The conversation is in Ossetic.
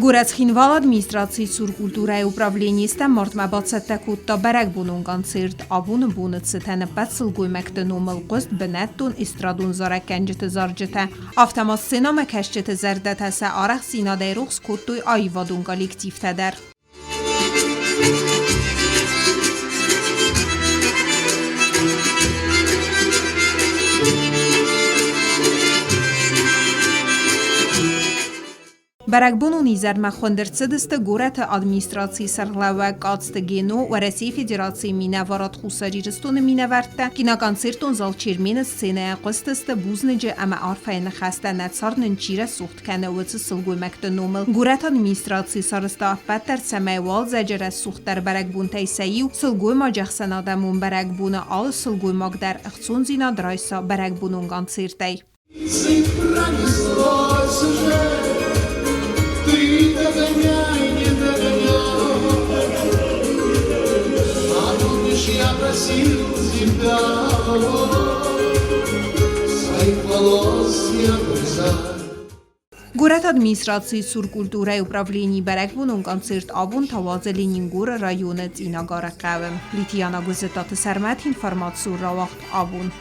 Горӕт Цхинвалы администрацийы цур культурӕйы управленийы стӕм мартмӕ бацӕттӕ кодта бӕрӕгбонон концерт. Абоны боны цытӕн ӕппӕт сылгоймӕгты номыл хъуыст бынӕттон эстрадон зарӕггӕнджыты зарджытӕ. Афтӕ ма сценӕмӕкӕсджыты зӕрдӕтӕ сӕ арӕхстдзинадӕй рухс кодтой аивадон коллективтӕ дӕр. Бӕрӕгбонон изӕрмӕ хуынд ӕрцыдысты горӕты администрацийы сӕргълӕууӕг Къадзты Гено, Уӕрӕсейы Федерацийы минӕварад Хуссар Ирыстоны минӕвӕрттӕ, киноконцертон зал Чермен-ы сценӕйӕ хъуыстысты бузныджы ӕмӕ арфӕйы ныхӕстӕ нӕ цард нын чи рӕсугъд кӕны, уыцы сылгоймӕгты номыл. Горӕты администрацийы сарӕзта ӕппӕт дӕр, цӕмӕй уалдзӕджы рӕсугъддӕр бӕрӕгбонтӕй сӕ иу, сылгоймаджы ӕхсӕнадӕмон бӕрӕгбоны алы сылгоймаг дӕр ӕхцондзинад райса бӕрӕгбонон концертӕй. Пронеслось уже, ты догоняй, не догоняй. А помнишь, я просил тебя, своих волос не обрезай. Горӕты администрацийы цур культурӕйы управленийы бӕрӕгбонон концерт абон та уадзы Ленингоры районы Цъинагары хъӕуы. Литияна Гуыззытаты Сӕрмӕт информацион рауагъд абон.